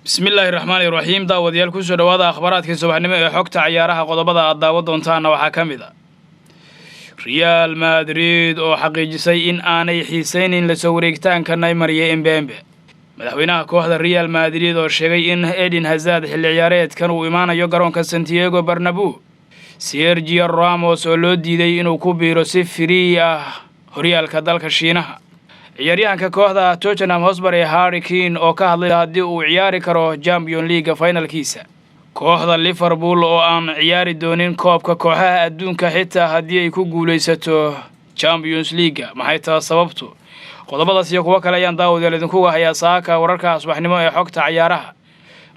Bismillaahi raxmaani raxiim. Daawadayaal, kusoo dhawaada akhbaaraadkii subaxnimo ee xogta cayaaraha. Qodobada aad daawan doontaana waxaa ka mid ah Real Madrid oo xaqiijisay in aanay xiisaynin lasoo wareegitaanka Neymar iyo Mbappe. Madaxweynaha kooxda Real Madrid oo sheegay in Eden Hazard xilli ciyaareedkan uu imaanayo garoonka Santiago Bernabeu. Sergio Ramos oo loo diiday inuu ku biiro si free ah horyaalka dalka Shiinaha. Ciyaaryahanka kooxda Tottenham Hotspur ee Harry Kane oo ka hadlay haddii uu ciyaari karo Champion League finalkiisa. Kooxda Liverpool oo aan ciyaari doonin koobka kooxaha adduunka xitaa haddii ay ku guulaysato Champions League. Maxay taha sababtu? Qodobadaas iyo kuwo kale ayaan daawadayaal idinkuga hayaa saaka wararka subaxnimo ee xogta cayaaraha.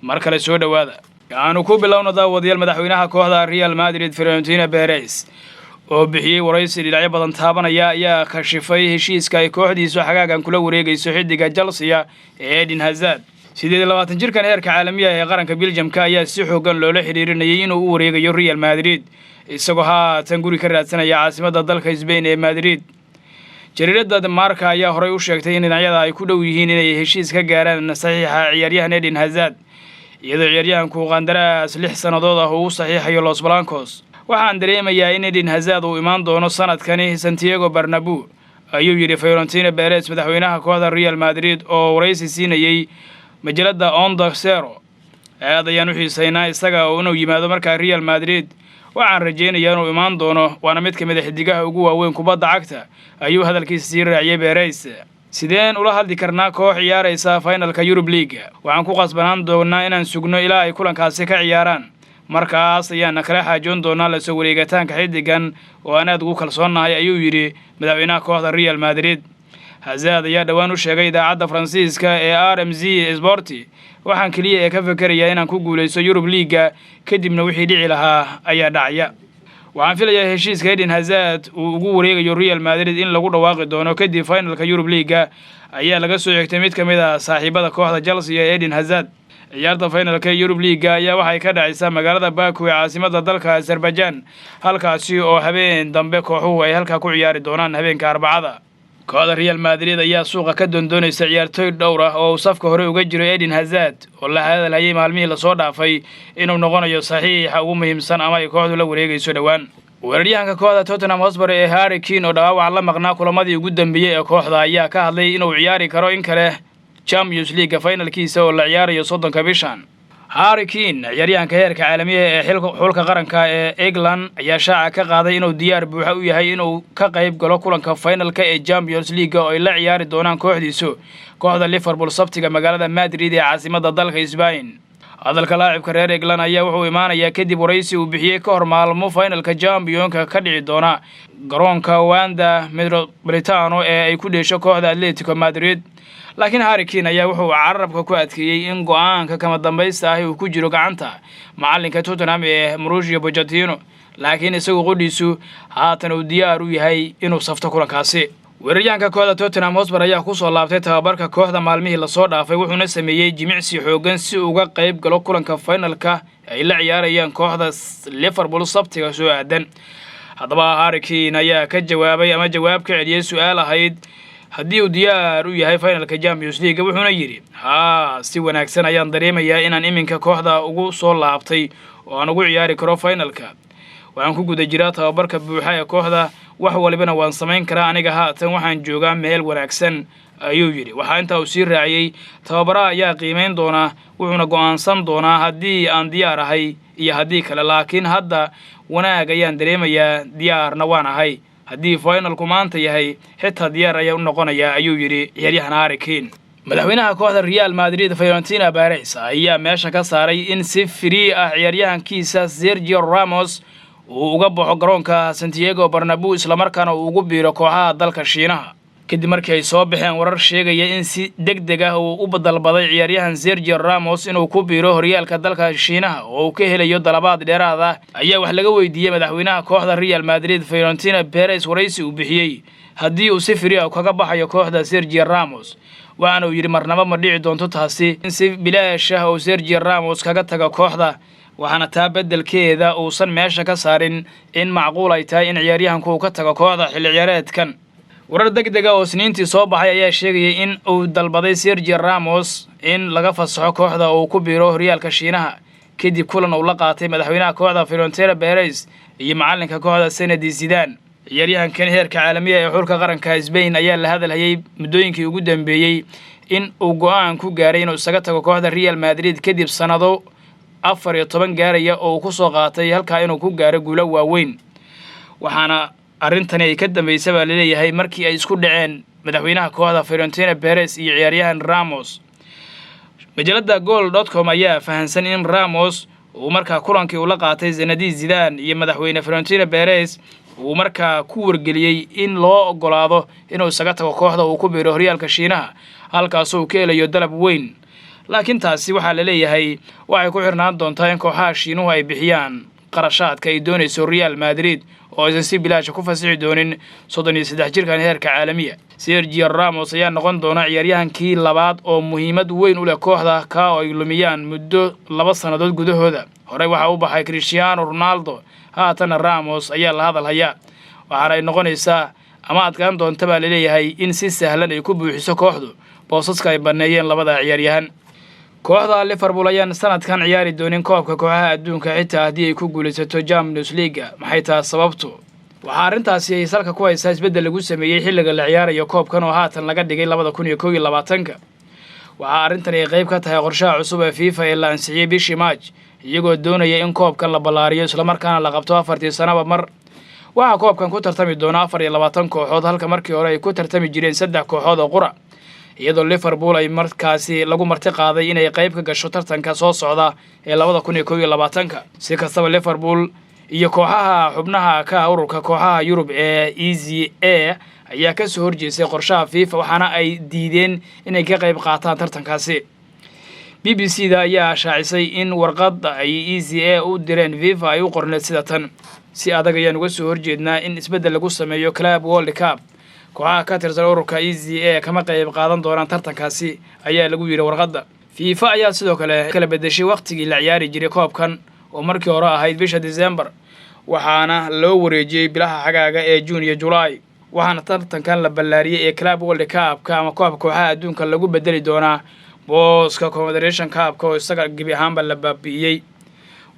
Mar kale soo dhowaada. Aanu ku bilowno, daawadayaal. Madaxweynaha kooxda Real Madrid, Florentino Perez, oo bixiyey waraysi dhinacyo badan taabanaya, ayaa kashifay heshiiska ay kooxdiisu xagaagan kula wareegayso xiddiga Chelsea ee Eden Hazard. 28 jirkan heerka caalamiga ee qaranka Beljamka ayaa si xoogan loola xidhiirinayay inuu u wareegayo Real Madrid, isagoo haatan guri ka raadsanaya caasimadda dalka Spain ee Madrid. Jariiradda Marca ayaa horey u sheegtay in dhinacyada ay ku dhow yihiin inay heshiis ka gaaraan saxiixa ciyaaryahan Eden Hazard, iyadoo ciyaaryahanku qandaraas 6 sannadood ah uu u saxiixayo Los Blancos. "Waxaan dareemayaa in Eden Hazard uu imaan doono sanadkani Santiago Bernabeu," ayuu yidhi Florentino Perez, madaxweynaha kooxda Real Madrid, oo waraysi siinayey majalada Onda Cero. "Aad ayaan u xiisaynaa isaga oo inuu yimaado markaa Real Madrid. Waxaan rajaynayaa inuu imaan doono, waana mid ka mid ah xidigaha ugu waaweyn kubadda cagta," ayuu hadalkiisa sii raaciyey Perez. "Sideen ula hadli karnaa koox ciyaaraysa finalka Yurub League? Waxaan ku qasbanaan doonaa inaan sugno ilaa ay kulankaasi ka ciyaaraan. Markaas ayaana kala xaajoon doonaa lasoo wareegitaanka xiddigan oo aan aad ugu kalsoonnahay," ayuu yidhi madaxweynaha kooxda Real Madrid. Hazard ayaa dhowaan u sheegay idaacadda Faransiiska ee RMC Sport: "Waxaan keliya ee ka fikerayaa inaan ku guulaysto Yurub League-ga, kadibna wixii dhici lahaa ayaa dhacaya." Waxaan filayaa heshiiska Eden Hazard uu ugu wareegayo Real Madrid in lagu dhawaaqi doono kadib finalka Yurub League-ga, ayaa laga soo xigtay mid ka mid ah saaxiibada kooxda Chelsea ee Eden Hazard. Ciyaarta finalka Yurub League-ga ayaa waxay ka dhacaysaa magaalada Baku ee caasimada dalka Azerbaijan, halkaasi oo habeen dambe kooxuhu ay halkaa ku ciyaari doonaan habeenka Arbacada. Kooxda Real Madrid ayaa suuqa ka doondoonaysa ciyaartooy dhowr ah oo uu safka hore uga jiro Eden Hazard, oo la hadalhayay maalmihii lasoo dhaafay inuu noqonayo saxiixa ugu muhiimsan ama ay kooxdu la wareegayso dhowaan. Weeraryahanka kooxda Tottenham Hotspur ee Harry Kane, oo dhaawac la maqnaa kulamadii ugu dambeeyey ee kooxda, ayaa ka hadlay inuu ciyaari karo in kale Champions League finalkiisa oo la ciyaarayo 30-ka bishan. Harry Kane, ciyaaryahanka heerka caalamiga ee xulka qaranka ee England, ayaa shaaca ka qaaday inuu diyaar buuxa u yahay inuu ka qayb galo kulanka finalka ee Champions League oo ay la ciyaari doonaan kooxdiisu kooxda Liverpool Sabtiga magaalada Madrid ee caasimada dalka Spain. Hadalka laacibka reer England ayaa wuxuu imaanayaa kadib waraysi uu bixiyey ka hor maalmo finalka championka ka dhici doona garoonka Wanda Metropolitano ee ay ku dheesho kooxda Atletico Madrid. Laakiin Harry Kane ayaa wuxuu carabka ku adkeeyey in go'aanka kama dambaysta ahi uu ku jiro gacanta macalinka Tottenham ee Mauricio Pochettino, laakiin isagu qudhiisu haatan uu diyaar u yahay inuu safto kulankaasi. Weeraryahanka kooxda Tottenham Hotspur ayaa kusoo laabtay tababarka kooxda maalmihii lasoo dhaafay, wuxuuna sameeyey jimicsi xoogan si uga qayb galo kulanka finalka ay la ciyaarayaan kooxda Liverpool Sabtiga soo aadan. Haddaba Harry Kane ayaa ka jawaabay ama jawaab ka celiyey su-aal ahayd haddii uu diyaar u yahay finalka Champions League, wuxuuna yidhi: "Haa, si wanaagsan ayaan dareemayaa inaan iminka kooxda ugu soo laabtay oo aan ugu ciyaari karo finalka. Waxaan ku guda jiraa tababarka buuxa ee kooxda, wax walibana waan samayn karaa. Aniga haatan waxaan joogaa meel wanaagsan," ayuu yidhi. Waxaa intaa uu sii raaciyey: "Tababaraha ayaa qiimayn doonaa, wuxuuna go'aansan doonaa haddii aan diyaar ahay iyo haddii kale, laakiin hadda wanaag ayaan dareemayaa, diyaarna waan ahay. Haddii finalku maanta yahay, xitaa diyaar ayaa u noqonayaa," ayuu yidhi ciyaaryahan Harry Kane. Madaxweynaha kooxda Real Madrid, Florentino Perez, ayaa meesha ka saaray in si free ah ciyaaryahankiisa Sergio Ramos uu uga baxo garoonka Santiago Bernabeu, islamarkaana uu ugu biiro kooxaha dalka Shiinaha, kadib markii ay soo baxeen warar sheegaya in si deg deg ah uu u dalbaday ciyaaryahan Sergio Ramos inuu ku biiro horyaalka dalka Shiinaha oo uu ka helayo dalabaad dheeraad ah. Ayaa wax laga weydiiyey madaxweynaha kooxda Real Madrid, Florentino Perez, waraysi uu bixiyey haddii uu si free ah kaga baxayo kooxda Sergio Ramos, waxaana uu yidhi: "Marnaba ma dhici doonto taasi in si bilaash ah uu Sergio Ramos kaga tago kooxda." Waxaana taa beddelkeeda uusan meesha ka saarin in macquul ay tahay in ciyaaryahanku uu ka tago kooxda xilli ciyaareedkan. Warar deg dega oo Isniintii soo baxay ayaa sheegayay in uu dalbaday Sergio Ramos in laga fasaxo kooxda oo uu ku biiro horyaalka Shiinaha, kadib kulan uu la qaatay madaxweynaha kooxda Florentino Perez iyo macalinka kooxda Zinedine Zidane. Ciyaaryahankan heerka caalamiga ee xulka qaranka Spain ayaa la hadalhayay muddooyinkii ugu dambeeyey in uu go'aan ku gaaray inuu isaga tago kooxda Real Madrid, kadib sanado 14 gaaraya oo uu ku soo qaatay halkaa inuu ku gaaro guulo waaweyn. Waxaana arrintani ay ka dambeysay baa laleeyahay markii ay isku dhaceen madaxweynaha kooxda Florentino Perez iyo ciyaaryahan Ramos. Majalada Goal.com ayaa fahansan in Ramos uu markaa kulankii ula qaatay Zinedine Zidane iyo madaxweyne Florentino Perez uu markaa ku wargeliyey in loo ogolaado inuu isaga tago kooxda, uu ku biiro horyaalka Shiinaha, halkaasoo uu ka helayo dalab weyn. Laakiin taasi waxaa la leeyahay waxay ku xirnaan doontaa in kooxaha Shiinuhu ay bixiyaan qarashaadka ay doonayso Real Madrid, oo aysan si bilaasha ku fasixi doonin 33 jirkan heerka caalamiya. Sergio Ramos ayaa noqon doona ciyaaryahankii labaad oo muhiimad weyn u leh kooxda kaa oo ay lumiyaan muddo 2 sannadood gudahooda. Horey waxaa u baxay Cristiano Ronaldo, haatana Ramos ayaa la hadal hayaa, waxaana ay noqonaysaa ama adkaan doonta baa laleeyahay in si sahlan ay ku buuxiso kooxdu boosaska ay banneeyeen labada ciyaaryahan. Kooxda Liverpool ayaan sanadkan ciyaari doonin koobka kooxaha adduunka, xitaa haddii ay ku guulaysato Champions League. Maxay taha sababtu? Waxaa arrintaasi ay salka ku haysaa isbeddel lagu sameeyey xilliga la ciyaarayo koobkan, oo haatan laga dhigay 2021-ka. Waxaa arrintan ay qayb ka tahay qorshaha cusub ee FIFA ee la ansixiyey bishii Maaj, iyagoo doonaya in koobkan la ballaariyo islamarkaana la qabto 4-tii sanaba mar. Waxaa koobkan ku tartami doona 24 kooxood, halka markii hore ay ku tartami jireen saddex kooxood oo qura, iyadoo Liverpool ay markaasi lagu marti qaaday inay qayb ka gasho tartanka soo socda ee 2021-ka. Si kastaba, Liverpool iyo kooxaha xubnaha ka ah ururka kooxaha Yurub ee ECA ayaa kasoo horjeestay qorshaha FIFA, waxaana ay diideen inay ka qayb qaataan tartankaasi. BBC da ayaa shaacisay in warqadda ay ECA u direen FIFA ay u qorneed sida tan: "Si adag ayaan uga soo horjeednaa in isbeddel lagu sameeyo Club World Cup. Kooxaha ka tirsan ururka ECA kama qayb qaadan doonaan tartankaasi," ayaa lagu yidhi warqadda. FIFA ayaa sidoo kale kala bedeshay wakhtigii la ciyaari jiray koobkan, oo markii hore ahayd bisha December, waxaana loo wareejiyey bilaha xagaaga ee Juun iyo Julaay. Waxaana tartankan la ballaariyey ee Club World Cupka ama koobka kooxaha adduunka lagu bedeli doonaa booska Confederation Cupka, oo isaga gebi ahaanba la baabi'iyey.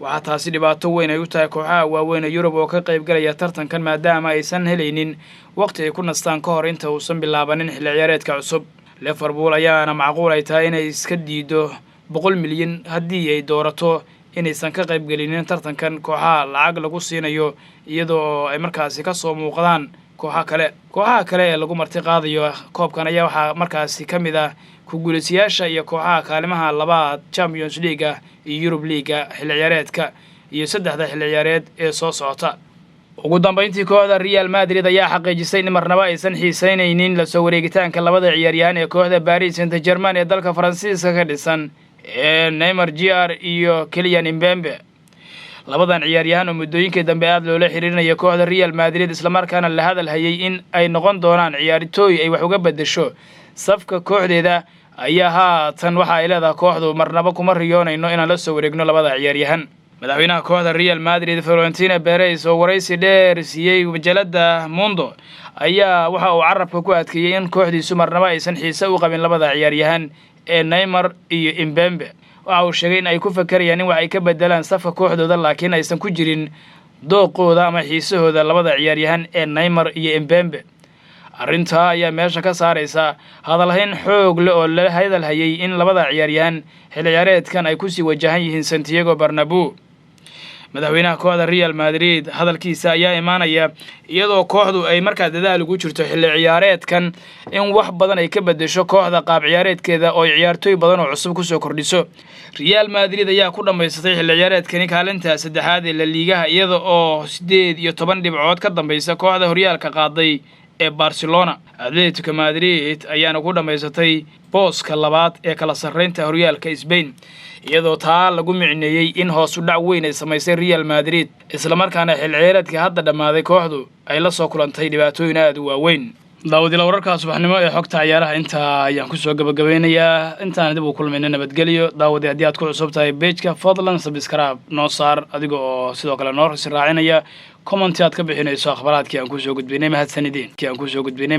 Waxaa taasi dhibaato weyn ay u tahay kooxaha waaweyn ee Yurub oo ka qaybgalaya tartankan, maadaama aysan helaynin waqti ay ku nastaan ka hor inta uusan bilaabanin xilli ciyaareedka cusub. Liverpool ayaana macquul ay tahay inay iska diido 100 milyan haddii ay doorato inaysan ka qaybgelinin tartankan kooxaha lacag lagu siinayo, iyadoo ay markaasi kasoo muuqdaan kooxa kale. Kooxaha kale ee lagu marti qaadayo koobkan ayaa waxaa markaasi ka mid ah ku guulaystayaasha iyo kooxaha kaalimaha labaad Champions League-ga iyo Yurub League-ga xilli ciyaareedka iyo saddexda xilli ciyaareed ee soo socota. Ugu dambeyntii, kooxda Real Madrid ayaa xaqiijisay in marnaba aysan xiiseynaynin lasoo wareegitaanka labada ciyaaryahan ee kooxda Paris Saint Germain ee dalka Faransiiska ka dhisan ee Neymar Jr iyo Kylian Mbappe. Labadan ciyaaryahan oo muddooyinkii dambe aada loola xiriirinaya kooxda Real Madrid, islamarkaana la hadal hayay in ay noqon doonaan ciyaartooy ay wax uga beddesho safka kooxdeeda, ayaa haatan waxa ay leedahay kooxdu: "Marnaba kuma riyoonayno inaan la soo wareegno labada ciyaaryahan." Madaxweynaha kooxda Real Madrid, Florentino Perez, oo waraysi dheer siiyey majalada Mundo, ayaa waxa uu carabka ku adkeeyey in kooxdiisu marnaba aysan xiise u qabin labada ciyaaryahan ee Neymar iyo Mbappe. Waxa uu sheegay in ay ku fakerayaan in wax ay ka bedelaan safka kooxdooda, laakiin aysan ku jirin dooqooda ama xiisahooda labada ciyaaryahan ee Neymar iyo Mbappe. Arrintaa ayaa meesha ka saaraysa hadalhayn xoog leh oo la hadalhayay in labada ciyaaryahan xilli ciyaareedkan ay kusii wajahan yihiin Santiago Bernabeu. Madaxweynaha kooxda Real Madrid hadalkiisa ayaa imaanaya iyadoo kooxdu ay markaa dadaal ugu jirto xilli ciyaareedkan in wax badan ay ka bedesho kooxda qaab ciyaareedkeeda, oo ay ciyaartooy badan oo cusub kusoo kordhiso. Real Madrid ayaa ku dhammaysatay xilli ciyaareedkani kaalinta saddexaad ee La Liigaha, iyada oo 18 dhibcood ka dambaysa kooxda horyaalka qaaday ee Barcelona. Atletico Madrid ayaana ku dhammaysatay booska labaad ee kala sarreynta horyaalka Spain, iyadoo taa lagu micneeyey in hoos u dhac weyn ay samaysay Real Madrid, islamarkaana xil ciyaareedkii hadda dhammaaday kooxdu ay la soo kulantay dhibaatooyin aada u waaweyn. Daawadiila, wararka subaxnimo ee xogta ciyaaraha intaa ayaan kusoo gabagabeynayaa. Intaan dib u kulmayna, nabadgelyo. Daawadi, haddii aad ku cusub tahay page-ka, fadlan subscribe noo saar, adiga oo sidoo kale noo raacinaya comment aad ka bixinayso akhbaraadkii aan kusoo gudbinay. Mahadsanideen kii aan kusoo gudbinay.